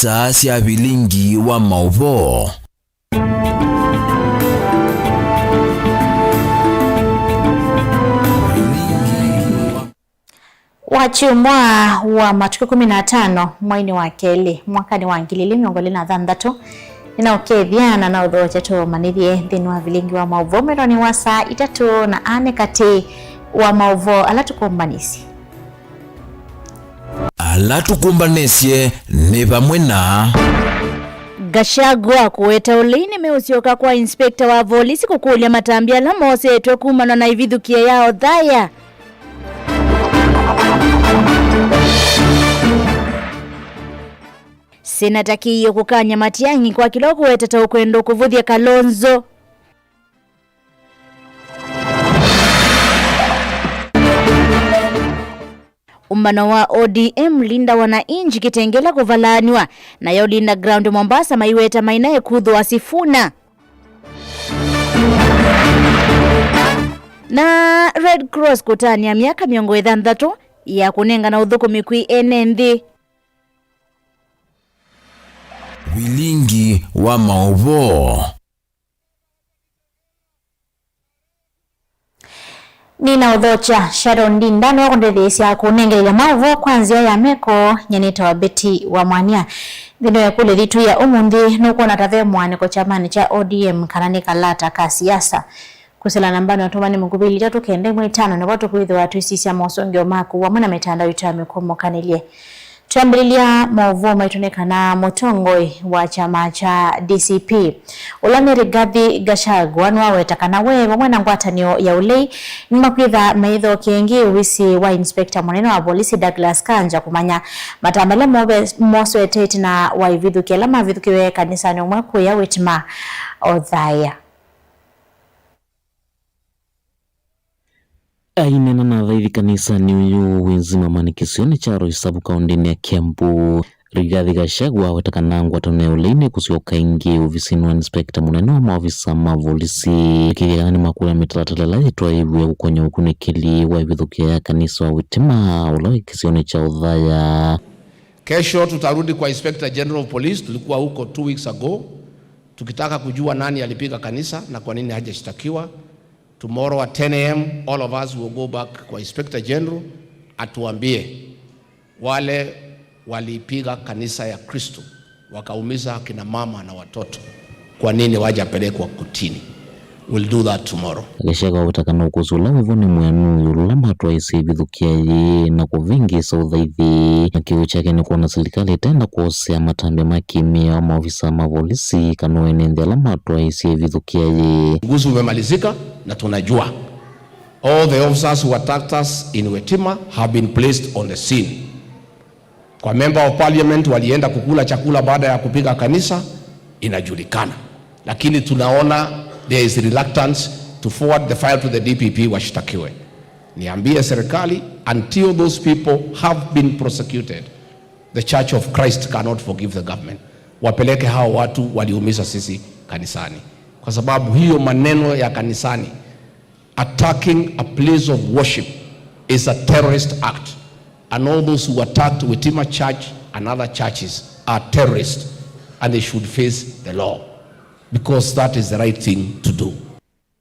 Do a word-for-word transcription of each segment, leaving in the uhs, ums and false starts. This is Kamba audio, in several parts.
Saa sya vilingi wa maũvoo. Wakyumwa wa matukũ kũmi na atano mwainĩ wa kelĩ mwakanĩ wa ngili ilĩ mĩongo ĩlĩ na thanthatũ, nĩnaũkethya na naũthokya tũmanyĩthye nthĩnĩ wa vilingi wa maũvoo mwendonĩ wa saa itatũ na ane katĩ wa maũvoo ala tũkũmbanisye. Ala tũkũmbanisye nĩ vamwe na Gachagua kũweta ũlei nĩmeũsyoka kwa inspector wa volisi kũkũlya matambya ala mosetwe kumana na ivithũkĩo ya Othaya. Senata Kĩio kũkany'a Matiang'i kwa kĩla ũkũweta ta ũkwenda kũvũthya Kalonzo. Ũmbano wa O D M, Linda Wananchi Kitengela kũvalaanw'a, nayo Linda Ground Mombasa maiweta mainae kuthũa Sifuna. Na Red Cross kũtanĩa myaka mĩongo ĩthanthatu ya kũnengana ũthũkũmi kwĩ ene nthĩ. Vilingi wa maũvoo. Nĩnaũthokya Sharon Ndinda nĩwe ũkũndetheesya kũnengelelya maũvoo kwa nzĩa ya meko. Nyie nĩtawa Betty wa Mwania. Nthĩnĩ wa ĩkũlyo yitũ ya ũmũnthĩ, nũkwona ta ve mũaanĩko kyamanĩ kya O D M kana nĩ kalata ka siasa? Kwĩsĩla nambanĩ ya ũtũmani mũkuvĩ ilĩ itatũ kenda ĩmwe itano nĩvo tũkwĩthĩwa twĩsisya mosũngĩo maku vamwe na mĩtandao yitũ ya mĩkũmũkanĩlye. Twambĩlĩlya maũvoo maitũ nĩ kana mũtongoi wa kyama kya D C P, ũla nĩ Rigathi Gachagua, nĩwaweta kana we vamwe na ngwatanĩo ya ũlei nĩmakwĩtha maithokie ĩngĩ ũvisi wa inspector mũnene wa volisi Douglas Kanja kũmanya matambya ala move-, moswete ĩtina wa ivithũkĩo ala mavithũkĩwe kanisanĩ ũmwe kũya Whittimer Othaya. Aineena na athaithi kanisanĩ ũyũ wĩ Zimmerman kĩsionĩ kya Roysabu kaũndĩnĩ ya Kiambu, Rigathi Gachagua aweta kana ngwatanĩo ya ũlei nĩkũsyoka ĩngĩ ovisinĩ wa inspector mũnene wa maovisa ma volisi, akĩthya kana nĩmakũlya mĩtalatala ĩla yĩtwaĩĩw'e kũkonya ũkunĩkĩli wa ĩvithũkĩo ya kanisa wa Whittimer ũla wĩ kĩsionĩ kya Othaya. Kesho tutarudi kwa Inspector General of Police, tulikuwa huko two weeks ago, tukitaka kujua nani alipiga kanisa na kwa nini hajashtakiwa. Tomorrow at ten a m, all of us will go back kwa Inspector General, atuambie wale walipiga kanisa ya Kristo, wakaumiza akina mama na watoto, kwa nini wajapelekwa kotini? We'll do that tomorrow. Gachagua aweta kana ũkũsĩ ũla wĩvo nĩ mwĩanu ĩũlũ ũla matwaĩĩsye ĩvithũkĩa yĩĩ na kũvĩngĩĩsa ũthaithi, na kĩw'ũ kyake nĩ kwona silikalĩ ĩtenda kwosea matambya ma kĩmĩao maovisa ma volisi kana ene nthĩ ala matwaĩĩsye ĩvithũkĩa yĩĩ. Uchunguzi umemalizika na tunajua all the officers who attacked us in Whittimer have been placed on the scene. Kwa member of parliament walienda kukula chakula baada ya kupiga kanisa, inajulikana. Lakini tunaona there is reluctance to forward the file to the D P P washtakiwe. Niambie serikali, until those people have been prosecuted, the Church of Christ cannot forgive the government. Wapeleke hao watu waliumiza sisi kanisani. Kwa sababu hiyo maneno ya kanisani, attacking a place of worship is a terrorist act, and all those who attacked Whittimer Church and other churches are terrorists, and they should face the law, because that is the right thing to do.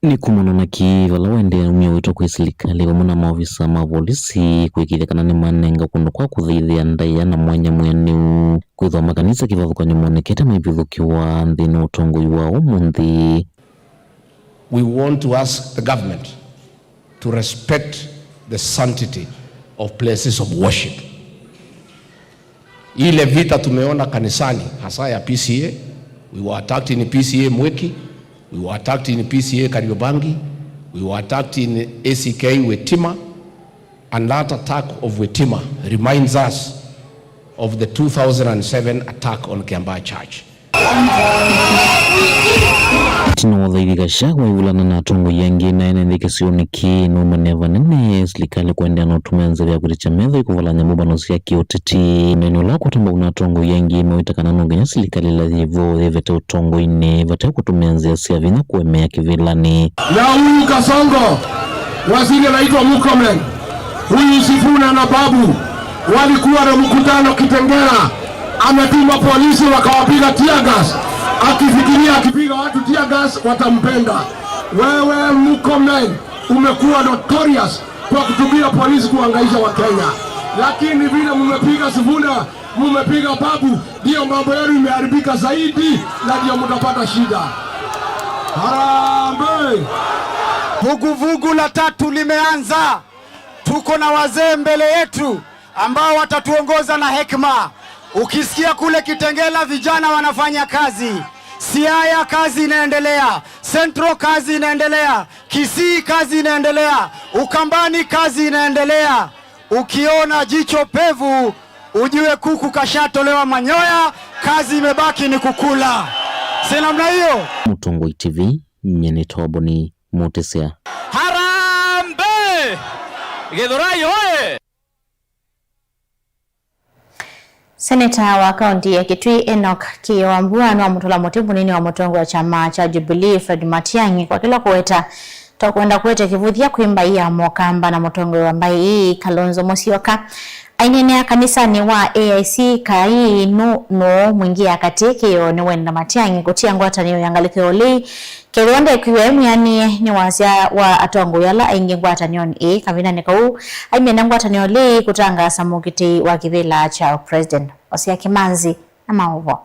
Nĩ kumana na kĩĩ vala waendee aumya wĩto kwĩ silikalĩ vamwe na maovisa ma volisi kũĩkĩĩthya kana nĩmanenga kũndũ kwa kũthaithĩa ndaĩa na mwanya mwĩanĩu kwĩthwa makanisa kĩvathũkany'o monekete maivithũkĩwa nthĩnĩ wa ũtongoi wa ũmũnthĩ. We want to ask the government to respect the sanctity of places of worship. Ile vita tumeona kanisani, hasa ya P C A, we were attacked in P C A Mweki, we were attacked in P C A Kariobangi, we were attacked in A C K Whittimer, and that attack of Whittimer reminds us of the two thousand and seven attack on Kiambaa Church. Ĩtina wa ũthaithi, Gachagua aivulana na atongoi angĩ na ene nthĩ kĩsionĩ kĩĩ nũmane vanene silikalĩ kũendeea na ũtũmĩa nzeve ya kwĩtĩkya metho ĩkũvalany'a mbũmbano sya kĩũteti. Ũneeni ũla ũkwata mbau na atongoi angĩ mawĩte kana no nginya silikalĩ ĩla yĩvo yĩvete ũtongoinĩ vate kũtũmĩa nzĩa sya vinya kũemea kĩvĩlanĩ. Na huyu Kasongo, waziri anaitwa Murkomen, huyu Sifuna na Babu walikuwa na mkutano Kitengela. Ametuma polisi wakawapiga tear gas, akifikiria akipiga watu tear gas watampenda. Wewe Murkomen, umekuwa notorious kwa kutumia polisi kuhangaisha Wakenya, lakini vile mmepiga Sifuna, mmepiga Babu, ndiyo mambo yenu imeharibika zaidi na ndiyo mtapata shida. Harambee! Vuguvugu la tatu limeanza. Tuko na wazee mbele yetu ambao watatuongoza na hekima. Ukisikia kule Kitengela vijana wanafanya kazi, Siaya kazi inaendelea, Central kazi inaendelea, Kisii kazi inaendelea, Ukambani kazi inaendelea. Ukiona jicho pevu, ujue kuku kashatolewa manyoya, kazi imebaki ni kukula. Si namna hiyo? Mũtongoi T V, nyie nĩ Toboni Mũtĩsya. Harambee! Gĩthũrai oye! Seneta wa kaunti ya Kitui Enoch Kĩĩo Wambua nĩwamũtũla mũtĩ mũnini wa mũtongoi wa kyama kya Jubilee Fred Matiang'i kwa kĩla kũweta ta kwenda kũete kĩvũthya kwĩ mbaĩ ya Mũkamba na mũtongoi wa mbaĩ ĩĩ Kalonzo Musyoka. Aineenea kanisanĩ wa A I C kaĩ nũ nũũ mwingĩa katĩ, Kĩĩo nĩwenda Matiang'i kũtia ngwatanĩo ya ngalĩko ya ũlei kethĩwa ndekwĩw'a e mwĩanĩe nĩ wasya wa atongoi ala aingĩ ngwatanĩonĩ ĩĩ. Kavindanĩ kau, aimena ngwatanĩo lĩĩ kũtangaasa mũkitĩi wa kĩvĩla kya president. Osea Kĩmanzi na maũvoo.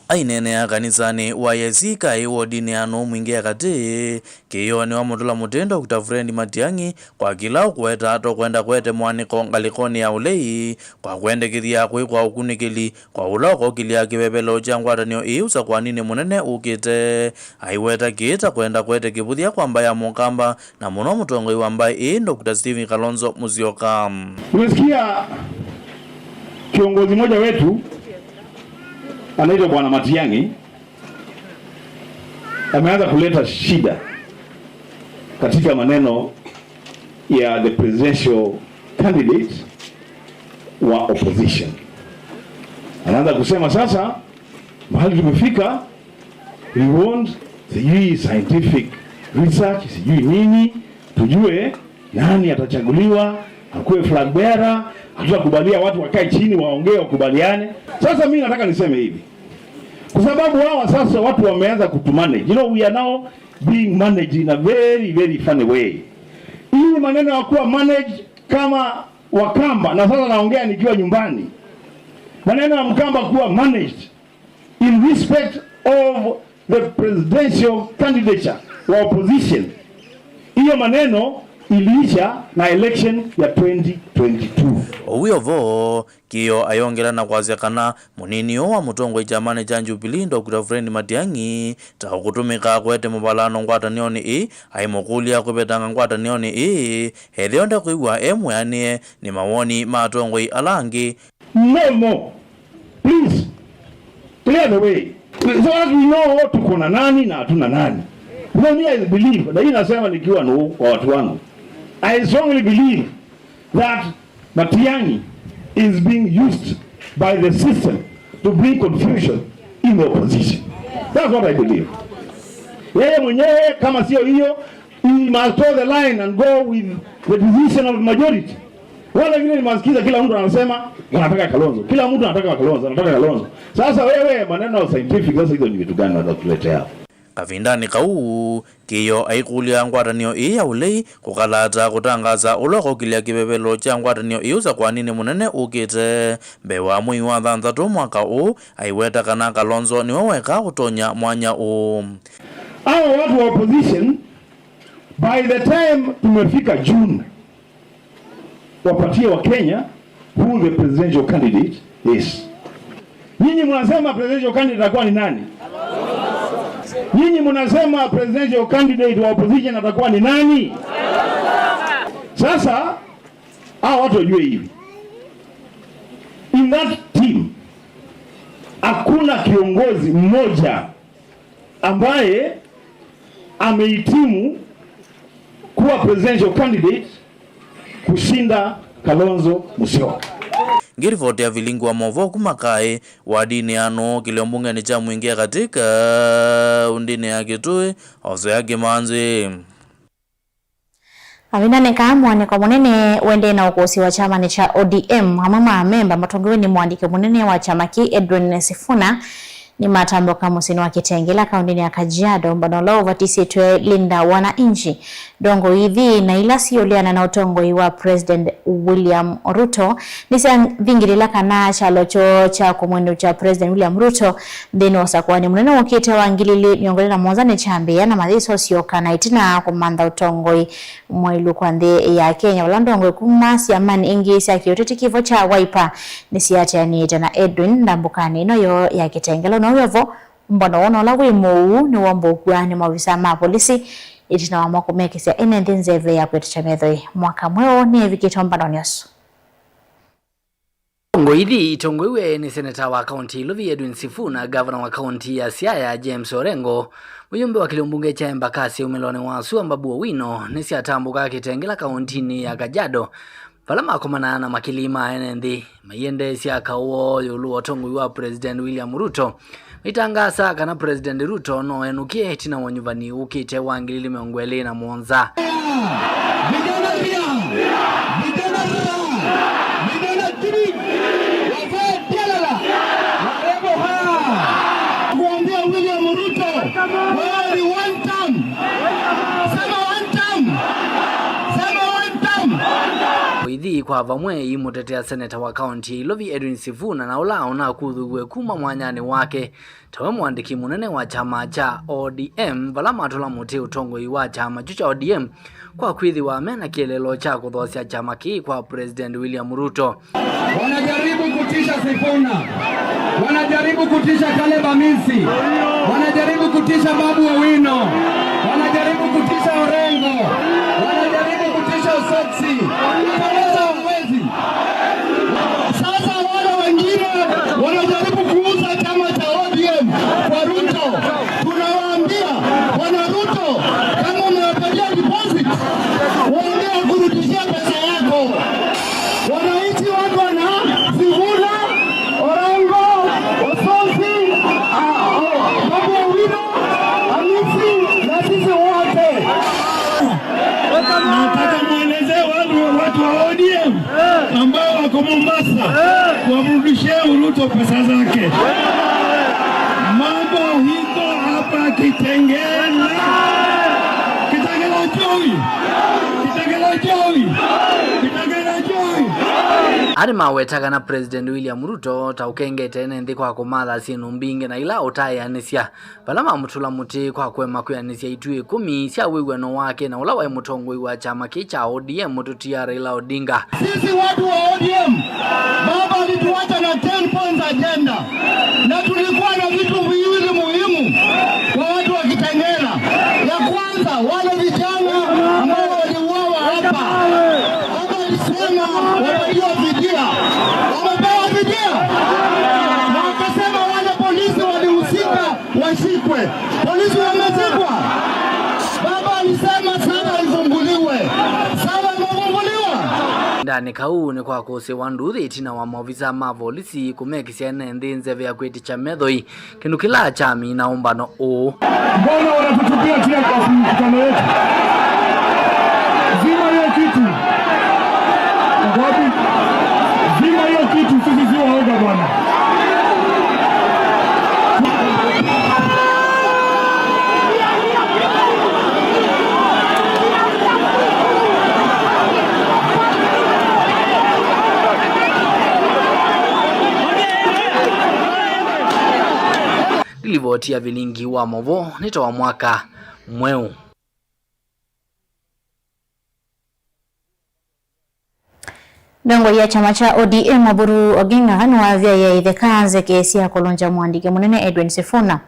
Aineenea kanisanĩ wa A I C kaĩ wodinĩ ya nũũ mwingĩa katĩ, Kĩĩo nĩwamũtũla mũtĩ Doctor Fred Matiang'i kwa kĩla ũkũweta ta kwenda kũete mũanĩko ngalĩkonĩ ya ũlei kwa kwendekethya kwĩkwa ũkunĩkĩli kwa ũla ũkokĩlya kĩvevelo kya ngwatanĩo ĩĩ ũsakũaninĩ mũnene ũkĩte. Aiweta kĩĩ ta kwenda kũete kĩvũthya kwa mbaĩ ya Mũkamba, na mũno mũtongoi wa mbaĩ ĩĩ Doctor Stephen Kalonzo Musyoka. Nimesikia kiongozi mmoja wetu anaitwa Bwana Matiang'i ameanza kuleta shida katika maneno ya the presidential candidate wa opposition. Anaanza kusema sasa, mahali tumefika, we want sijui scientific research, sijui nini, tujue nani atachaguliwa akuwe flag bearer. Hatutakubalia watu wakae chini waongee, wakubaliane. Sasa mimi nataka niseme hivi, kwa sababu hawa sasa watu wameanza kutumanage. You know, we are now being managed in a very, very funny way. Hii maneno ya kuwa managed kama Wakamba, na sasa naongea nikiwa nyumbani, maneno ya Mkamba kuwa managed in respect of the presidential candidature wa opposition, hiyo maneno iliisha na election ya twenty twenty-two. Ũu wĩ o vo, Kĩĩo ayongela na kwasya kana mũnini ũũ wa mũtongoi kyamanĩ kya Jubilee, Doctor Fred Matiang'i, ta ũkũtũmĩka kũete mũvalano ngwatanĩonĩ ĩĩ, aimũkũlya kwĩvetanga ngwatanĩonĩ ĩĩ ethĩwa ndekwĩw'a e mwĩanĩe nĩ mawoni ma atongoi ala angĩ. No more. Please, clear the way. So as we know tuko na nani na hatuna nani. No, me I believe, na hii nasema nikiwa nũ kwa watu wangu. I strongly believe that Matiang'i is being used by the system to bring confusion in the opposition. That's what I believe. Yeye mwenyewe kama sio hiyo, he must toe the line and go with the decision of majority. Wale wengine nimewasikiza, kila mtu anasema wanataka Kalonzo, kila mtu anataka Kalonzo, anataka Kalonzo. Sasa wewe, maneno ya scientific, sasa hizo ni vitu gani unataka kutuletea? Kavindanĩ kau, Kĩĩo aikũlya ngwatanĩo ĩĩ ya ũlei kũkalata kũtangaasa ũla ũkokĩlya kĩvevelo kya ngwatanĩo ĩĩ ũsakũaninĩ mũnene ũkĩte. Mbee wa mwei wa thanthatũ mwaka ũũ, aiweta kana Kalonzo nĩwe weka ũtonya mwanya ũũ. Hawa watu wa opposition, by the time tumefika June, wapatie wa Kenya who the presidential candidate is. Nyinyi mnasema presidential candidate atakuwa ni nani? Nyinyi mnasema presidential candidate wa opposition atakuwa ni nani? Sasa hawa watu wajue hivi, in that team hakuna kiongozi mmoja ambaye amehitimu kuwa presidential candidate kushinda Kalonzo Musyoka. Ngĩrivoti ya vilingi wa maũvoo kuma Kaĩ, wadinĩ ya Nũũ, kĩlio mbungenĩ kya Mwingĩ ya Katĩ, kaũndĩnĩ ya Kitui, Osea Kĩmanzi. Mavindanĩ kaa, mũanĩko mũnene ũendee na ũkũsĩ wa kyamanĩ kya O D M, amwe ma amemba matongoew'e nĩ mũandĩki mũnene wa kyama kĩĩ, Edwin Sifuna, nĩmatambũka mũsyĩnĩ wa Kitengela, kaũntĩnĩ ya Kajiado, mbano ũla ũvatisĩtwe Linda Wananchi. Ndongoi ithi na ila siũleana na ũtongoi wa President William Ruto nĩsyavingĩlĩla kana kyalo kyoo kya kũmwendũkya President William Ruto nthĩnĩ wa ũsakũani mũnene wũkĩte wa ngili ili mĩongo ĩlĩ na mũonza nĩkyambĩĩa, na mayĩsa ũsyoka na ĩtina kũmantha ũtongoi mwaĩlu kwa nthĩ ya Kenya, vala ndongoi kuma syamanĩ ingĩ sya kĩũteti kĩvo kya Wiper nĩsiatĩanĩĩte na Edwin ndambũkanĩ ĩno yoo ya Kitengela. Ũna wĩ o vo, ũmbano wona ũla wĩ mũuu nĩwombũkw'a nĩ maovisa ma volisi ĩtina wa mo kũmekĩsya ene nthĩ nzeve ya kwĩtĩkya methoi. Mwaka mweũ nĩevikĩte ũmbanonĩ ũsu. Ngũi ithi itongoew'e nĩ seneta wa kaũntĩ ya Ilovi Edwin Sifuna, ngavana wa kaũntĩ ya Siaya James Orengo, mũyũmbe wa kĩlĩo mbunge kya Embakasi umĩlonĩ wa sua Babu Owino nĩsyatambũka Kitengela kaũntĩnĩ ya Kajiado, vala makomanaa na makili ma ene nthĩ maiendeesya kaũ woo ĩũlũ wa ũtongoi wa President William Ruto. Maitangaasa kana President Ruto no enũkĩe ĩtina wa ũnyuvani wũkĩte wa ngili ili mĩongo ĩlĩ na mũonza. Vijana pia! Vijana ra! Vijana three! Wazee tialala! Warembo ha! Kuambia William Ruto, wewe ni one term! Sema one term! Sema one term! Ithi kwa vamwe imũtetea seneta wa kaũntĩ ya Ilovi Edwin Sifuna, na ũla ũnakuthuw'e kuma mwanyanĩ wake tawe mũandĩki mũnene wa kyama kya O D M, vala matũla mũtĩ ũtongoi wa kyama kyu kya O D M kwa kwĩthĩwa mena kĩeleelo kya kũthoosya kyama kĩĩ kwa President William Ruto. Wanajaribu kutisha Sifuna, wanajaribu kutisha Caleb Amisi, wanajaribu kutisha Babu Owino, wanajaribu kutisha Orengo, wanajaribu kutisha Osotsi. Kuteleza hawezi. Sasa wale wengine wanajaribu kuuza chama cha O D M kwa Ruto. Tunawaambia, Bwana Ruto, kama umewapatia deposit, waambie wakurudishie pesa yako. Wananchi wako na Sifuna, Orengo, Osotsi, ah, oh, Babu Owino, Amisi na sisi wote. Nataka mwelezee watu, watu wa O D M ambao wako Mombasa, wamrudishie Ruto pesa zake. Mambo iko hapa Kitengela. Kitengela joy! Kitengela joy! Kitengela joy! Arĩ maweta kana President William Ruto ta ũkengete ene nthĩ kwa kũmatha syĩndũ mbingĩ na ila ũtaĩanĩsya, vala mamũtũla mũtĩ kwa kũema kwĩanĩsya ituĩ ĩkũmi sya wĩw'ano wake na ũla waĩ mũtongoi wa kyama kĩĩ kya O D M, mũtũtia Raila Odinga. Sisi watu wa O D M, baba alituacha na ten points agenda, na tulikuwa na vitu viwili muhimu kwa watu wa Kitengela. Ya kwanza, wale vijana ambao waliuawa hapa, baba alisema wapatiwe fidia. Wamepewa fidia? Na akasema wale polisi walihusika washikwe. Polisi wameshikwa? Baba alisema saba ifunguliwe. Saba imefunguliwa. Ndani kau nĩ kwa kũsĩwa nduthi ĩtina wa maovisa ma volisi kũmekĩsya ene nthĩ nzeve ya kwĩtĩkya methoi, kĩndũ kĩla kyamina ũmbano ũũ. Mbona wanatutupilia tear gas mkutano yetu? Zima hiyo kitu. Uko wapi? Zima hiyo kitu, sisi si waoga bwana. Livoti ya vilingi wa movo nĩ ta wa mwaka mweũ. Ndongoi ya kyama kya O D M Oburu Oginga nĩwavyaĩe itheka nzeke sya kũlũngya mũandĩki mũnene Edwin Sifuna.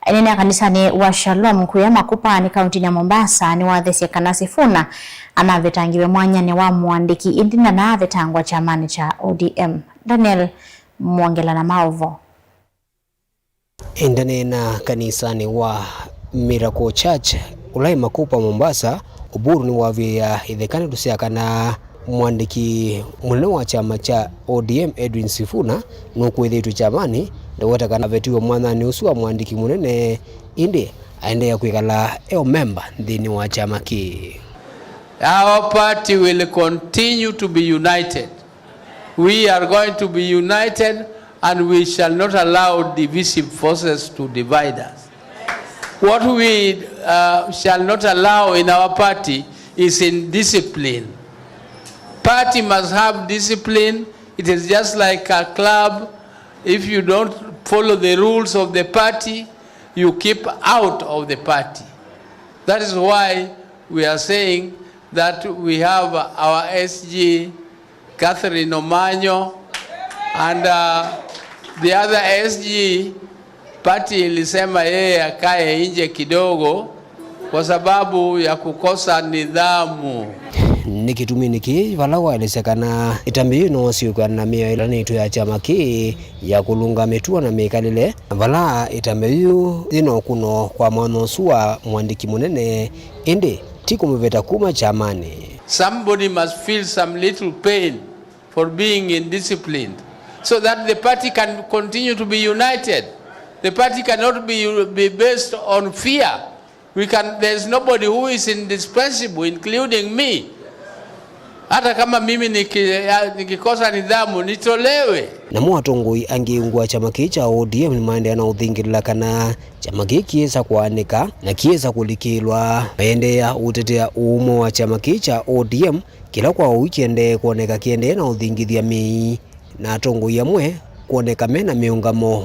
Aineenea kanisanĩ wa Shalom kũya Makupa nĩ kaũntĩnĩ ya Mombasa nĩwathesye kana Sifuna anavetangĩwe mwanyanĩ wa mũandĩki, ĩndĩ ndanaavetangwa kyamanĩ kya O D M. Daniel Mwongela na maũvo. Ĩndĩ aneena kanisanĩ wa Miracle Church, ũla wĩ Makupa, Mombasa, Oburu nĩwavyaĩe itheka ndeto sya kana mũandĩki mũnene wa kyama kya O D M Edwin Sifuna nũkũĩthĩtw'e kyamanĩ, ndaweta kana avetiwe mwanyanĩ ũsu wa mũandĩki mũnene, ĩndĩ aendeea kwĩkala e o memba nthĩnĩ wa kyama kĩĩ. Our party will continue to be united. We are going to be united and we shall not allow divisive forces to divide us. What we, uh, shall not allow in our party is indiscipline. Party must have discipline. It is just like a club. If you don't follow the rules of the party, you keep out of the party. That is why we are saying that we have our S G, Catherine Omanyo, and, uh, the other S G, party ilisema yeye akae nje kidogo kwa sababu ya kukosa nidhamu. Nĩ kĩtumi nĩkĩ vala waelesya kana ĩtambya yĩu no syũkw'ana na mĩao ĩlanĩtwe ya kyama kĩĩ ya kũlũnga mĩtuo na mĩkalĩle, vala ĩtambya yĩu yĩna ũkũno kwa mwanya ũsu wa mũandĩki mũnene, ĩndĩ ti kũmũveta kuma kyamanĩ. Somebody must feel some little pain for being indisciplined, so that the party can continue to be united. The party cannot be, be based on fear. We can, there is nobody who is indispensable, including me. Hata kama mimi niki-, ya, nikikosa nidhamu, nitolewe. Namo atongoi angĩ ungu wa kyama kĩĩ kya O D M nĩmaendeea na ũthingĩlĩla kana kyama kĩĩ kĩĩsa kũaanĩka na kĩĩsa kũlikĩlwa. Maendeea ũtetea ũũmwe wa kyama kĩĩ kya O D M, kĩla kwa ũu kĩendee kwoneka kĩendee na ũthingithya mĩi, na atongoi amwe kwoneka me na mĩũngamo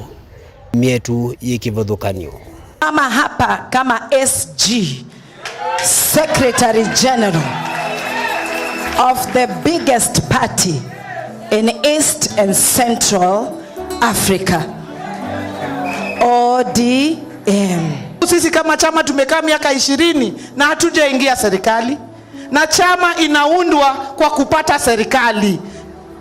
myetu yĩ kĩvathũkany'o. Mama hapa kama S G, Secretary General of the biggest party in East and Central Africa, O D M. Sisi kama chama tumekaa miaka ishirini na hatujaingia serikali, na chama inaundwa kwa kupata serikali.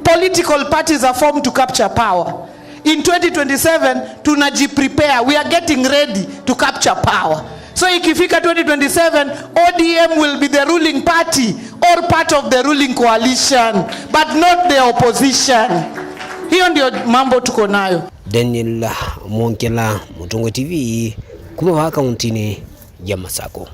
Political parties are formed to capture power. In twenty twenty-seven, tunajiprepare, we are getting ready to capture power. So ikifika twenty twenty-seven, O D M will be the ruling party or part of the ruling coalition, but not the opposition. Hiyo ndio mambo tuko nayo. Daniel Mwongela, Mũtongoi T V, kuma vaa kauntinĩ ya Masako.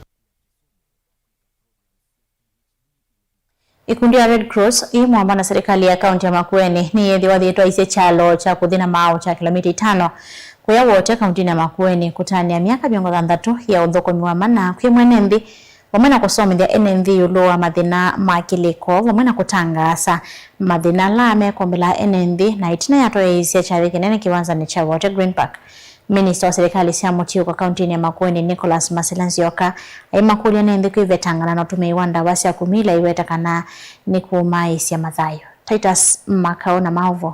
Ikundi ya Red Cross ĩ mũambo na serikali ya kaunti ya Makueni nĩyĩthĩwa yĩtwaisye kyalo kya kũthi na maaũ kya kilomita itano kũya Wote kauntinĩ ya Makueni kũtanĩa myaka mĩongo thanthatũ ya ũthũkũmi wa mana kwĩ mwene nthĩ, vamwe na kũsomethya ene nthĩ ĩũlũ wa mathĩna ma kĩlĩko, vamwe na kũtangaasa mathĩna ala mekombela ene nthĩ, na ĩtina yatwaĩĩsya kyathĩ kĩnene kĩwanzanĩ kya Wote Green Park. Minista wa silikalĩ sya mũtiũko kauntinĩ ya Makueni, Nicholas Masila Nzioka, aimakũlya ene nthĩ kwĩvetangana na ũtũmĩi wa ndawa sya kũmila, aiweta kana nĩkũmaaĩsya mathayũ. Titus Makau na maũvoo.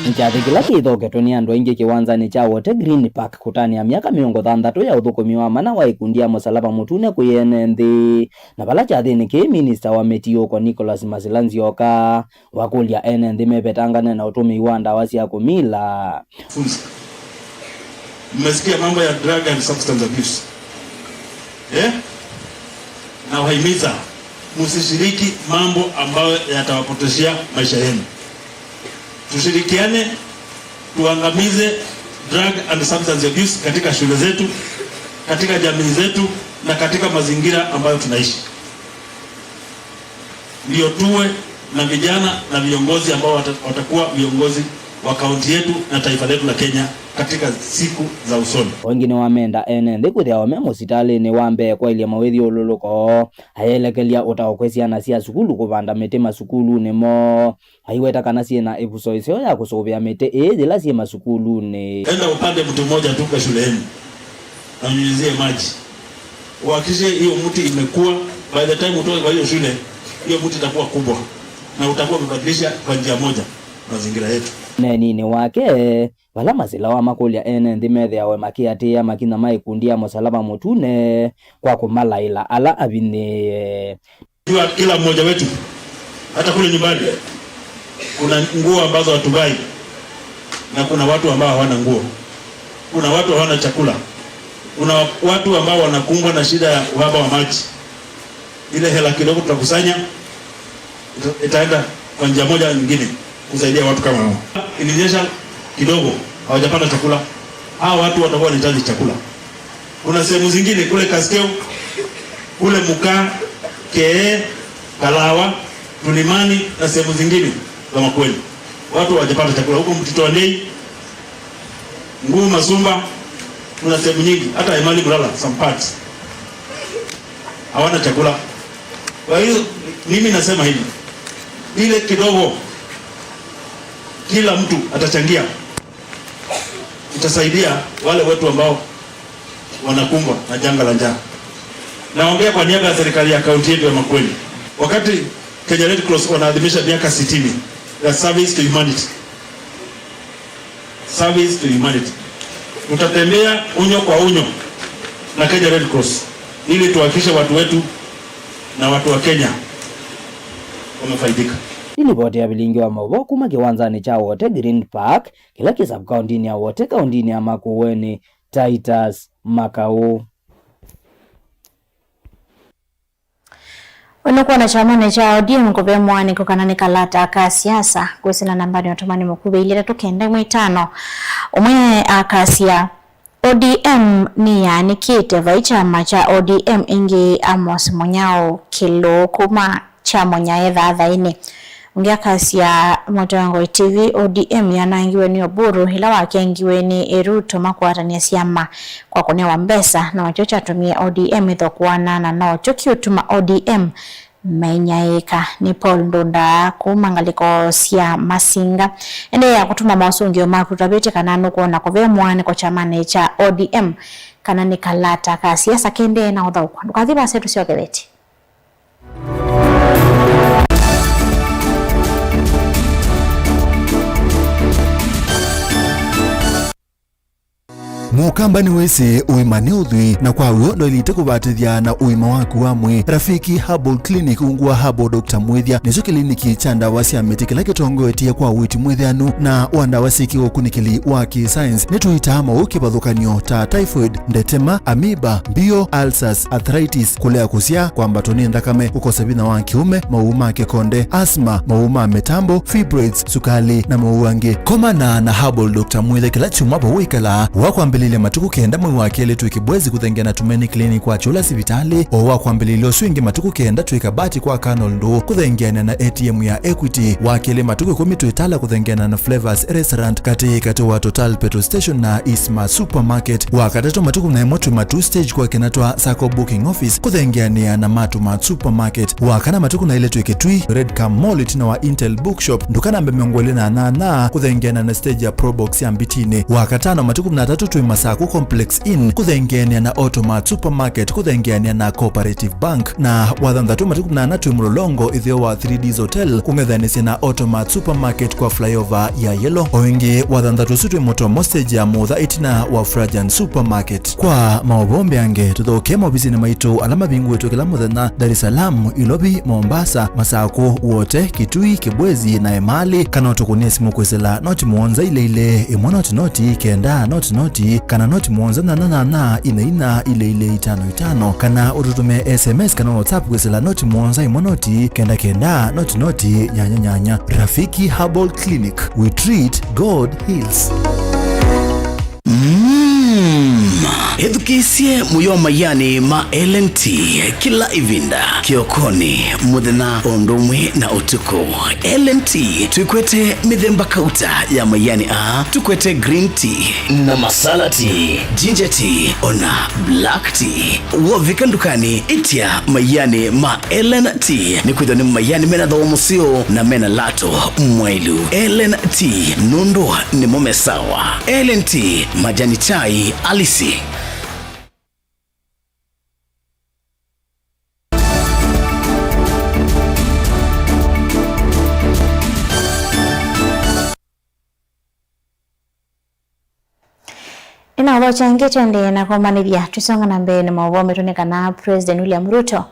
Nĩ kyathĩ kĩla kĩthoketwe nĩ andũ aingĩ kĩwanzanĩ kya Wote Green Park kũtanĩa myaka mĩongo thanthatũ ya ũthũkũmi wa mana wa ĩkundi ya Mũsalaba Mũtune kwĩ ene nthĩ. Na vala kyathĩnĩ kĩĩ, minista wa mĩtiũko Nicholas Masila Nzioka wakũlya ene nthĩ mevetangane na ũtũmĩi wa ndawa sya kũmila. Funza. Mmesikia mambo ya drug and substance abuse. Eh? Nawahimiza msishiriki mambo ambayo yatawapotezea maisha yenu. Tushirikiane tuangamize drug and substance abuse katika shule zetu, katika jamii zetu na katika mazingira ambayo tunaishi. Ndio tuwe na vijana na viongozi ambao wata-, watakuwa viongozi wa kaunti yetu na taifa letu la Kenya katika siku za usoni. Ĩngĩ nĩwamenda ene nthĩ kwĩthĩawa me mũsitalĩnĩ wa mbee kwaĩlya mawĩthyũlũlũko, ayelekelya ũtaũkwe syana sya sukulu kũvanda mĩtĩ masukulunĩ moo. Aiweta kana syĩ na ĩvuso ĩseo ya kũsũvĩa mĩtĩ ĩĩ yĩla syĩ masukulunĩ. Enda upande mti mmoja tu kwa shule yenu na unyunyizie maji. Uhakikishe hiyo mti imekuwa, by the time utoke kwa hiyo shule, hiyo mti itakuwa kubwa na utakuwa umebadilisha kwa njia moja mazingira yetu. Ũneeninĩ wake, vala Masila wamakũlya ene nthĩ methĩawe makĩatĩĩa makinya ma ĩkundi ya Mũsalaba Mũtune kwa kũmalaĩla ala avinyĩĩe. Jua kila mmoja wetu, hata kule nyumbani, kuna nguo ambazo hatuvai na kuna watu ambao hawana nguo. Kuna watu hawana chakula. Kuna watu ambao wanakumbwa na shida ya uhaba wa maji. Ile hela kidogo tutakusanya, ita-, itaenda kwa njia moja au nyingine kusaidia watu kama hao. Ilinyesha kidogo, hawajapata chakula. Hawa watu watakuwa wanahitaji chakula. Kuna sehemu zingine kule Kaskeu, kule Mukaa, Kee, Kalawa, Tulimani na sehemu zingine za Makueni, watu hawajapata chakula. Huko Mtito wa Ndei, Nguu, Masumba, kuna sehemu nyingi, hata Emali, Mlala, some parts hawana chakula. Kwa hiyo mimi nasema hivi, ile kidogo kila mtu atachangia itasaidia wale wetu ambao wanakumbwa na janga la njaa. Naongea kwa niaba ya serikali ya kaunti yetu ya Makueni. Wakati Kenya Red Cross wanaadhimisha miaka sitini ya service to humanity, service to humanity, tutatembea unyo kwa unyo na Kenya Red Cross ili tuhakikishe watu wetu na watu wa Kenya wamefaidika. Nĩ livoti ya vilingi wa maũvoo kuma kĩwanzanĩ kya Wote Green Park, kĩla kĩ sub-kaũntinĩ ya Wote, kaũntinĩ ya Makueni, Titus Makau. Ũnũkwona kyamanĩ kya O D M kũvemwa nĩ kũkana nĩ kalata ka siasa kwĩsĩla nambani ya ũtũmani mũkuvĩ ilĩ itatũ kenda ĩmwe itano. Ũmwe akasya, O D M nĩyaanĩkĩte, vai kyama kya O D M ĩngĩ, Amos Mũnyao Kĩlũũ kuma kya Mũnyae Thathainĩ. Ũngĩ akasya, Mũtongoi T V, O D M yanangiwe nĩ Oburu ĩla wakengiwe nĩ Ruto makwatanĩa syama kwa kũnewa mbesa, nokyo kyatumie O D M ĩthokũana, na nokyo kĩũtuma O D M mainyaĩĩka. Nĩ Paul Ndunda kuma ngalĩko sya Masinga. Endeea kũtũma mosũngĩo maku, tũtavĩtye kana nũkwona kũvemwa nĩ kyamanĩ kya O D M, kana nĩ kalata ka siasa kendee na ũthaũkwa. Ndũkathi vasa, tũsyokevetye. Mũkamba nĩwĩsĩ ũima nĩ ũthwii, na kwa w'o ndwaĩlĩte kũvatĩthya na ũima waku wa mwĩĩ. Rafiki Herbal Clinic, ungu wa Herbal Doctor Mwĩthya, nĩkyo kĩliniki kya ndawa sya mĩtĩ kĩla kĩtongoetye kwa ũiiti mwĩthĩanu na wa ndawa syĩ kĩũkunĩkĩli wa kĩ-science. Nĩtũitaa maũũ kĩvathũkany'o ta typhoid, ndetema, amoeba, mbio, ulcers, arthritis, kũlea kũsyaa, kwambatwa nĩ nthakame, kũkosa vinya wa kĩũme, maũũ ma kĩkonde, asthma, maũũ ma mĩtambo, fibroids, sukali, na maũũ angĩ. Komana na Herbal Doctor Mwĩthya kĩla kyumwa vau wĩkalaa. Wa kwambĩlĩlya matukũ kenda mwei wa kelĩ twĩ Kibwezi kũthengeana na Tumaini Clinic kwa Kyũla sivitalĩ. O wa kwambĩlĩlya ũsu ĩngĩ matukũ kenda twĩ Kabati kwa Colonel Ndũũ kũthengeanĩa na A T M ya Equity. Wa kelĩ matukũ ĩkũmi twĩ Tala kũthengeana na Flavors Restaurant katĩ katĩ wa Total Petrol Station na Isma Supermarket. Wa katatũ matukũ na ĩmwe twĩ Matuu Stage kwa Kĩnatwa Sacco Booking Office kũthengeanĩa na Matu Mart Supermarket. Wa kana matukũ na ilĩ twĩ Kitui, Red Cam Mall ĩtina wa Intel Bookshop, nduka namba mĩongo ĩlĩ na nyanya, kũthengeana na stage ya Probox ya Mbitinĩ. Wa katano matukũ na atatũ twĩ Masaku Complex Inn, kũthengeanĩa na Automart Supermarket, kũthengeanĩa na Cooperative Bank. Na wa thanthatũ matukũ na ana twĩ Mlolongo, ĩtheo wa three Ds Hotel, kũng'ethanĩsya na Automart Supermarket kwa flyover ya Yellow. O ĩngĩ, wa thanthatũ ũsu twĩ Mũtomo stage ya Mũtha ĩtina wa Frajan Supermarket. Kwa maũvoo mbeange, tũthokee maovisinĩ maitũ ala mavingũĩtwe kĩla mũthenya, Dar es Salaam, Ilovi, Mombasa, Masakũ, Wote, Kitui, Kibwezi, na Emali, kana ũtũkũnĩe simũ kwĩsĩla noti mũonza ilĩ ilĩ, ĩmwe noti noti, kenda noti noti, kana noti mũonza nyanya nyanya, ina ina, ilĩ ilĩ itano itano, kana ũtũtũmĩe S M S kana WhatsApp kwĩsĩla noti mũonza ĩmwe noti, kenda kenda, noti noti, nyanya nyanya. Rafiki Herbal Clinic, we treat, God heals. Mm. Ĩthukĩĩsye mũyo maianĩ ma L N T kĩla ĩvinda, kĩokonĩ, mũthenya, o ũndũ ũmwe na ũtukũ. L N T twĩkwete mĩthemba kauta ya maianĩ aa, tũkwete green tea na masala tea, ginger tea, ona black tea. Wovika ndukanĩ, ĩtya maianĩ ma L N T, nĩkwĩthwa nĩ maianĩ mena thooa mũseo na mena lato mwaĩlu. L N T, nũndũ nĩmo me sawa. L N T, majani chai halisi. Nĩnaũthokya ĩngĩ, tũendee na kũmanĩthya. Tũsonga na mbee na maũvoo maitũ nĩ kana President William Ruto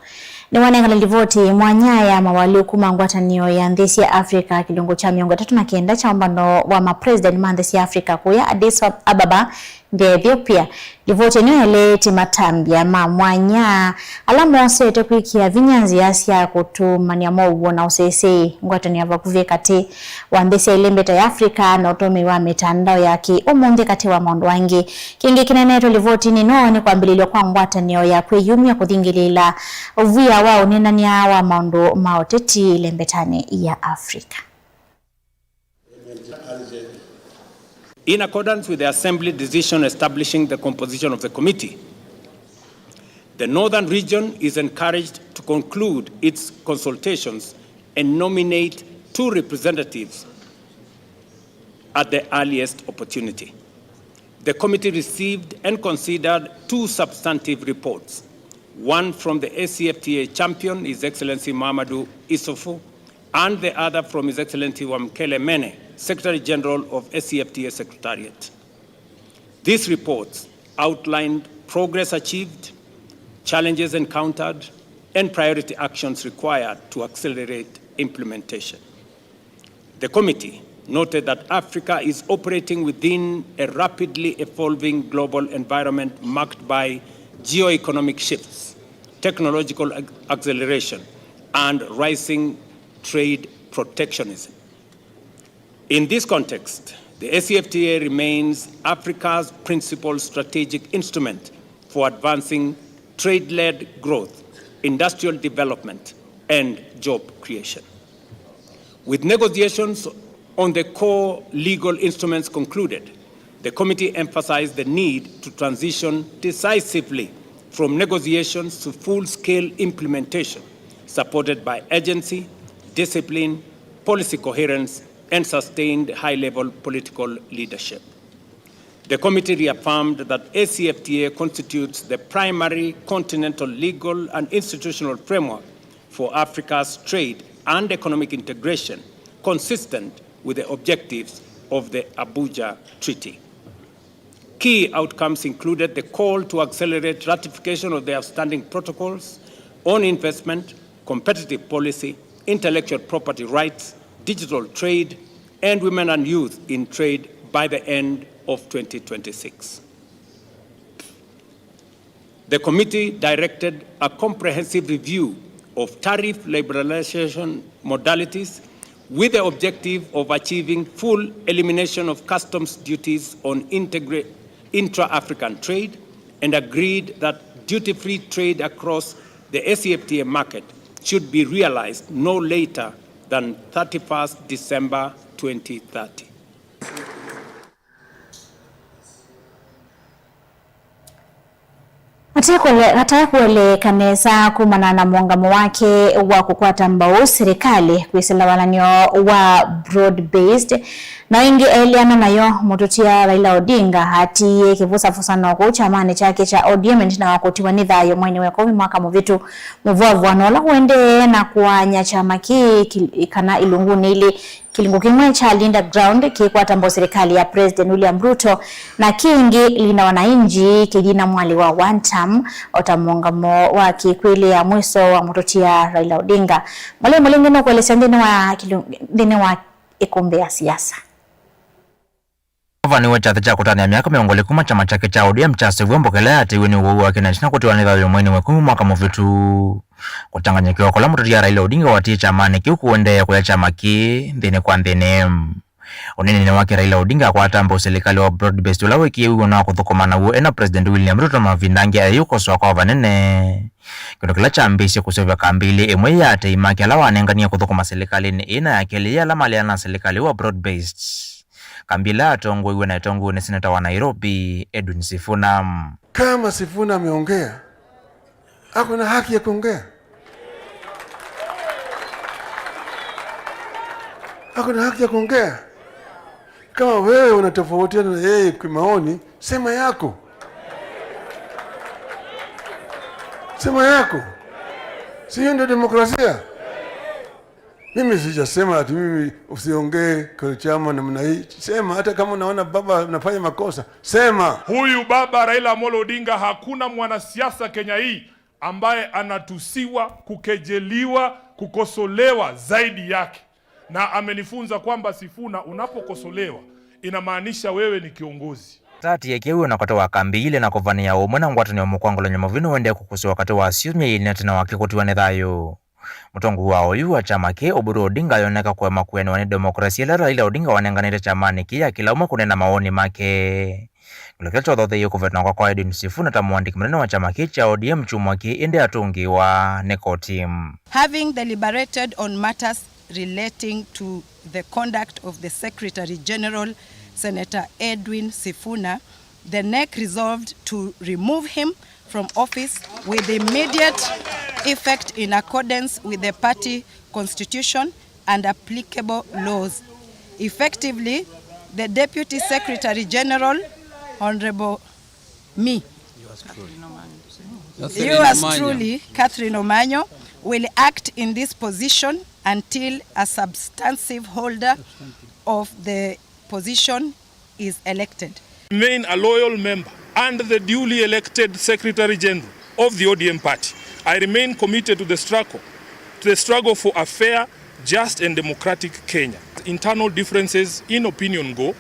nĩwanengana livoti mwanya ya mawalyũku ma ngwatanĩo ya nthĩ sya Africa kĩlungu kya mĩongo ĩtatũ na kenda kya ũmbano wa ma president ma nthĩ sya Africa kũya Addis Ababa Nthĩ ya Ethiopia. Livoti ĩno yaeleetye matambya ma mwanya ala mosetwe kwĩkĩa vinya nzĩa sya kũtũmany'a mow'o na ũseseĩ. Ngwatanĩo ya vakuvĩ katĩ wa nthĩ sya ĩlembeta ya Africa na ũtũmĩi wa mĩtandao ya kĩ-ũmũnthĩ katĩ wa maũndũ angĩ. Kĩngĩ kĩneenetwe livotinĩ ĩno nĩ kwambĩlĩlw'a kwa ngwatanĩo ya kwĩyumya kũthingĩlĩĩla wia wa ũneenany'a wa maũndũ ma ũteti ĩlembetanĩ ya Africa. In accordance with the Assembly decision establishing the composition of the committee, the Northern Region is encouraged to conclude its consultations and nominate two representatives at the earliest opportunity. The committee received and considered two substantive reports, one from the A C F T A champion, His Excellency Mahamadou Issoufou, and the other from His Excellency Wamkele Mene, Secretary General of A C F T A Secretariat. These reports outlined progress achieved, challenges encountered, and priority actions required to accelerate implementation. The committee noted that Africa is operating within a rapidly evolving global environment marked by geo-economic shifts, technological ac-, acceleration, and rising trade protectionism. In this context, the A C F T A remains Africa's principal strategic instrument for advancing trade-led growth, industrial development, and job creation. With negotiations on the core legal instruments concluded, the committee emphasized the need to transition decisively from negotiations to full-scale implementation, supported by urgency, discipline, policy coherence, and sustained high-level political leadership. The committee reaffirmed that A C F T A constitutes the primary continental legal and institutional framework for Africa's trade and economic integration, consistent with the objectives of the Abuja Treaty. Key outcomes included the call to accelerate ratification of the outstanding protocols on investment, competitive policy, intellectual property rights, digital trade, and women and youth in trade by the end of twenty twenty-six. The committee directed a comprehensive review of tariff liberalization modalities with the objective of achieving full elimination of customs duties on integra-, intra-African trade, and agreed that duty-free trade across the A C F T A market should be realized no later than thirty-first December twenty thirty. Vate kũele-, vate kũeleeka nesa kumana na mũũngamo wake wa kũkwata mbau silikalĩ kwĩsĩla walan'yo wa broad-based, na ĩngĩ eeleana nayo, mũtũtia Raila Odinga atiie kĩvũsavũsano kũu kyamanĩ kyake kya O D M ĩtina wa kũtiwa nĩ thayũ mweinĩ wa ĩkũmi mwaka mũvĩtu. Mũvũavũano ũla ũendee na kũaany'a kyama kĩĩ kil-, kana ilungunĩ ilĩ. Kĩlungu kĩmwe kya Linda Ground kĩkwata mbau silikalĩ ya President William Ruto, na kĩngĩ Linda Wananchi kĩthina mwalĩ wa one term, o ta mũũngamo wa kĩkwĩlĩ ya mwiso wa mũtũtia Raila Odinga. Mwalĩ Mũlingi nũkũelesya nthĩnĩ wa kĩlu-, nthĩnĩ wa ĩkũmbĩ ya siasa. Ava nĩwe kyathĩ kya kũtanĩa myaka mĩongo ĩlĩ kuma kyama kyake kya O D M kyasevw'a, mboka ĩla yateiwe nĩ ũwau wake na ĩtina kũtiwa nĩ thayũ mweinĩ wa ĩkũmi mwaka mũvĩtu. Kũtanganyĩkĩwa kũla mũtũtia Raila Odinga watie kyamanĩ kĩu kũendeea kũya kyama kĩĩ nthĩnĩ kwa nthĩnĩ. Ũneeninĩ wake, Raila Odinga akwata mbau silikalĩ wa broad-based ũla weekie wĩw'ano wa kũthũkũma naw'o e na President William Ruto mavinda angĩ ayĩũkosoa kwa vanene. Kĩndũ kĩla kyambĩĩsye kũseũvya kambĩ ilĩ, ĩmwe yĩ ya atei make ala wanenganie kũthũkũma silikalĩnĩ ĩĩ, na ya kelĩ yĩ ala maleana na silikalĩ wa broad-based. Kambĩ ĩla yatongoiw'e na ĩtongoew'e nĩ seneta wa Nairobi, Edwin Sifuna. Kama Sifuna ameongea, ako na haki ya kuongea. Ako na haki ya kuongea. Kama wewe unatofautiana na yeye kimaoni, sema yako. Sema yako. Si hiyo ndio demokrasia? Mimi sijasema ati mimi usiongee kwa chama namna hii. Sema hata kama unaona baba anafanya makosa, sema. Huyu baba Raila Amolo Odinga, hakuna mwanasiasa Kenya hii ambaye anatusiwa, kukejeliwa, kukosolewa zaidi yake. Na amenifunza kwamba, Sifuna, unapokosolewa, inamaanisha wewe ni kiongozi. Tatiekew'e na katĩ wa kambi ilĩ na kũvanĩa ũmwe na ngwatanĩo mũkwangũlany'o mũvino ũendee kũkusĩwa katĩ wa syumya ilĩ na tene wake kũtiwa nĩ thayũ. Mũtongoi wa oyu wa kyama kĩĩ, Oburu Odinga, ayoneka kũema kwĩanĩwa nĩ demokrasia ĩla Raila Odinga wanenganĩte kyamanĩ kĩĩ akĩla ũmwe kũneena mawoni make. Kĩla kĩla kyothotheie kũvetana kwa Edwin Sifuna ta mũandĩki mũnene wa kyama kĩĩ kya O D M kyumwa kĩĩ, ĩndĩ atũngĩĩwa nĩ koti. Having deliberated on matters relating to the conduct of the Secretary General, Senator Edwin Sifuna, the nec resolved to remove him from office with immediate effect in accordance with the party constitution and applicable laws. Effectively, the Deputy Secretary General, Honorable me, yours truly, Catherine Omanyo, will act in this position until a substantive holder of the position is elected. Remain a loyal member and the duly elected Secretary General of the O D M party. I remain committed to the struggle, to the struggle for a fair, just and democratic Kenya. Internal differences in opinion go.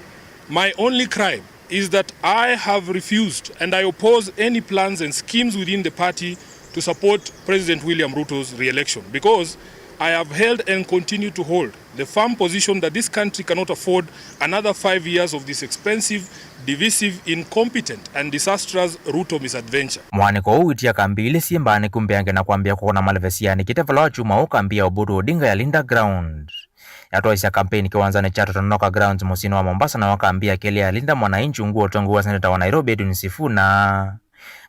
My only crime is that I have refused and I oppose any plans and schemes within the party to support President William Ruto's re-election, because I have held and continue to hold the firm position that this country cannot afford another five years of this expensive, divisive, incompetent and disastrous Ruto misadventure. Mwanĩko ũũ wĩtia kambi ilĩ syĩ mbaanĩku mbeange na kwambĩa kũkũna maleve sianĩkĩte vala wa kyumwa ũũ kambi ya Oburu Odinga ya Linda Ground yatwaisya kampeini kĩwanzanĩ kya Tononoka Grounds mũsyĩnĩ wa Mombasa, nayo kambi ya kelĩ ya Linda Mwananchi ungu wa ũtongoi wa seneta wa Nairobi Edwin Sifuna,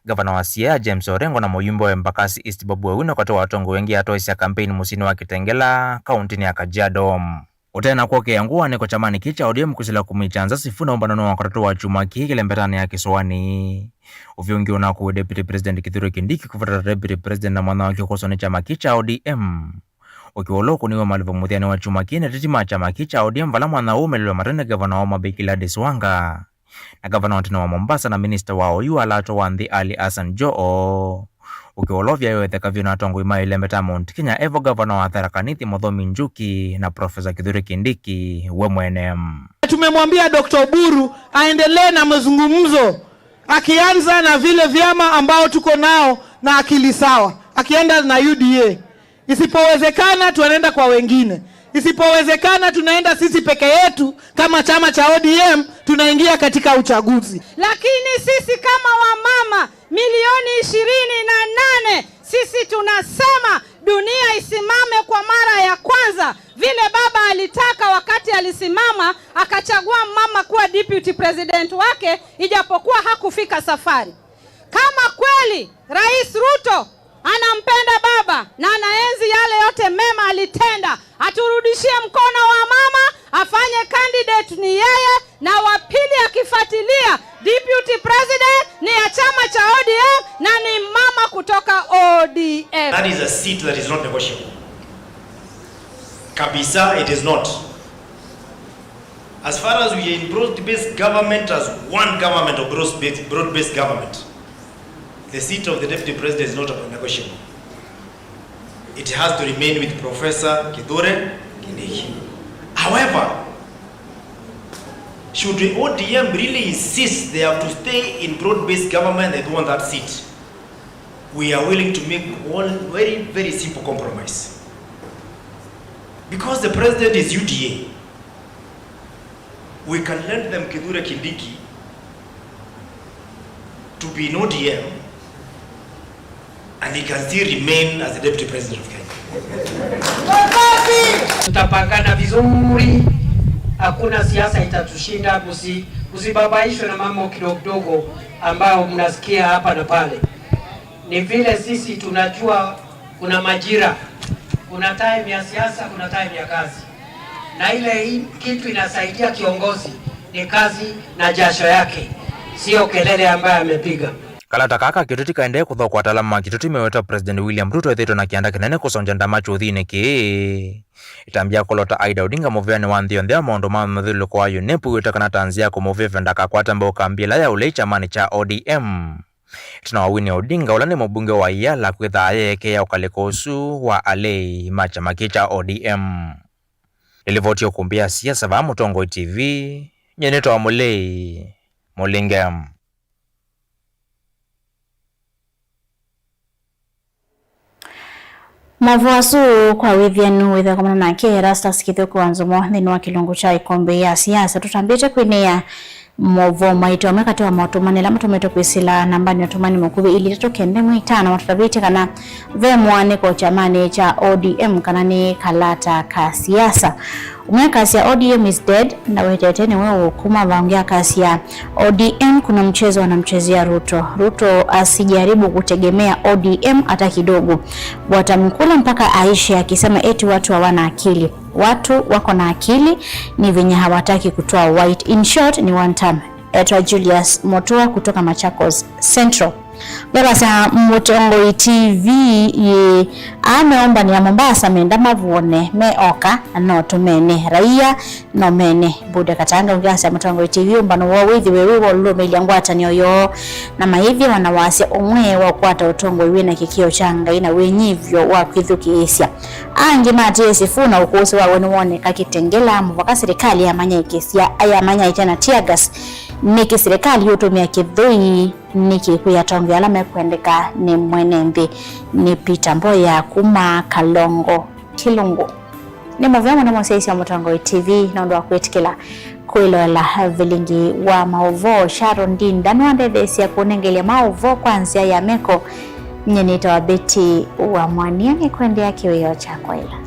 ngavana wa Siaya James Orengo na mũyumbe wa Embakasi East Babu Owino katĩ wa atongoi aingĩ yatwaisya kampeini mũsyĩnĩ wa Kitengela, kauntinĩ ya Kajiado. Ũtena kwokea ngũanĩko kyamanĩ kĩĩ kya O D M kwĩsĩla kũmwĩkya nza Sifuna ũmbanonĩ wa katatũ wa kyumwa kĩĩ kĩlembetanĩ ya kĩsũanĩ. Ũvyũ ũngĩ ũnakuwe Deputy President Kithure Kindiki kũvatata Deputy President na mwana wake kũswa nĩ kyama kĩĩ kya O D M. Ũkĩwa ũla ũkũniwe malĩvo mũthyanĩ wa kyumwa kĩĩ nĩ ateti ma kyama kĩĩ kya O D M, vala mwana ũũ ũmelelwe matene gavana wa Homa Bay Gladys Wanga na gavana wa tene wa Mombasa na minista wa oyu wa lato wa nthĩ Ali Hassan Joho. Ũkĩwa ũla ũvyaĩwe ĩtheka vyũ na atongoi ma ĩlembe ta Mount Kenya, evo gavana wa Tharaka Nithi Muthomi Njuki na Profesa Kithure Kindiki we mwene. Tumemwambia Doctor Oburu aendelee na mazungumzo, akianza na vile vyama ambao tuko nao na akili sawa, akienda na U D A. Isipowezekana, tunaenda kwa wengine. Isipowezekana, tunaenda sisi peke yetu kama chama cha O D M, tunaingia katika uchaguzi. Lakini sisi kama wamama milioni ishirini na nane, sisi tunasema dunia isimame kwa mara ya kwanza, vile baba alitaka wakati alisimama akachagua mama kuwa deputy president wake, ijapokuwa hakufika safari. Kama kweli Rais Ruto anampenda baba na anaenzi yale yote mema alitenda, aturudishie mkono wa mama, afanye candidate ni yeye, na wa pili akifuatilia deputy president ni ya chama cha O D M na ni mama kutoka O D M. That is a seat that is not negotiable. Kabisa, it is not. As far as we are in broad-based government, as one government of broad-based, broad-based government, the seat of the deputy president is not negotiable. It has to remain with Professor Kithure Kindiki. However, should the O D M really insist they have to stay in broad-based government, they want that seat, we are willing to make one very, very simple compromise. Because the president is U D A, we can lend them Kithure Kindiki to be in O D M and he can still remain as the deputy president of Kenya. Tutapangana vizuri, hakuna siasa itatushinda. Msi-, msibabaishwe na mambo kidogo kidogo ambayo mnasikia hapa na pale. Ni vile sisi tunajua kuna majira, kuna time ya siasa, kuna time ya kazi, na ile hii kitu inasaidia kiongozi ni kazi na jasho yake, sio kelele ambayo amepiga. Kalata kaka kĩtũti kaendee kũthokwa, ataalamu ma kĩtũti meweta President William Ruto ethĩtwe na kĩanda kĩnene kũsongya ndama kyũthinĩ kĩĩ. Ĩtambya kũlota Aida Odinga mũvĩanĩ wa nthĩ yonthe wa maũndũ ma mathyũlũlũko wa UNEP wĩw'ĩte kana ta nzĩa ya kũmũvĩvya ndakakwate mbau kambi ĩla ya ũlei kyamanĩ kya O D M. Ĩtina wa Winnie Odinga, ũla nĩ mũmbunge wa Iyala, kwĩthaa ayeekea ũkalĩko ũsu wa alei ma kyama kĩĩ kya O D M. Nĩ livoti ya ũkũmbĩ ya siasa vaa Mũtongoi T V, nyie nĩtawa Mũlei Mũlinge. Maũvoo asu kwa wĩthyanu wĩthĩa kũmana nake Erastus Kĩthũku wa Nzomo nthĩnĩ wa kĩlungu kya Ĩkombe ya Siasa. Tũtambĩte kwĩnĩa maũvoo maitũ, amwe katĩ wa maũtũmani ala matũmĩtwe kwĩsĩla nambanĩ ya ũtũmani mũkuvĩ ilĩ itatũ kenda ĩmwe itano, matũtavĩtye kana ve mũaanĩko kyamanĩ kya O D M kana nĩ kalata ka siasa. Ũmwe akasya, "O D M is dead," ndawetete nĩwe ũkuma. Vangĩ akasya, "O D M kuna mchezo wanamchezea Ruto. Ruto asijaribu kutegemea O D M hata kidogo. Watamkula mpaka aishe," akisema eti watu hawana akili. Watu wako na akili, ni venye hawataki kutoa white. In short, ni one term. Etwa Julius Motua kutoka Machakos Central. Vevasya Mũtongoi T V yĩ aa meũmbanĩa Mombasa menda mavũne me oka na no tũmene raia no mene. Bude Katanga ũngĩ asya Mũtongoi T V ũmbano woo wĩthĩwe wĩ wa ũlũmĩlya ngwatanĩo yoo na mayĩthĩwa na wasya ũmwe wa ũkwata ũtongoi wĩna kĩkĩo kya Ngai na wĩnyivyo wa kwĩthukĩĩsya. Angĩ matĩĩe Sifuna ũkũsĩ wawe nĩwoneka Kitengela mũvaka silikalĩ yamanya ĩkĩsya ayamanya ĩte na tear gas. Nĩkĩ silikalĩ yũtũmĩa kĩthũi? Nĩkĩ kwĩ atongoi ala mekwendeka nĩ mwene nthĩ? Nĩ Peter Mboya kuma Kalongo Kilungu. Nĩ mũvea mũno mũsyaĩĩsya Mũtongoi T V nũndũ wa kwĩtĩkĩla kwĩloela vilingi wa maũvoo. Sharon Ndinda nĩwandetheesya kũnengelya maũvoo kwa nzĩa ya meko. Nyie nĩtawa Betty wa Mwania, nĩkwendea kĩwĩoo kyakwa ĩla.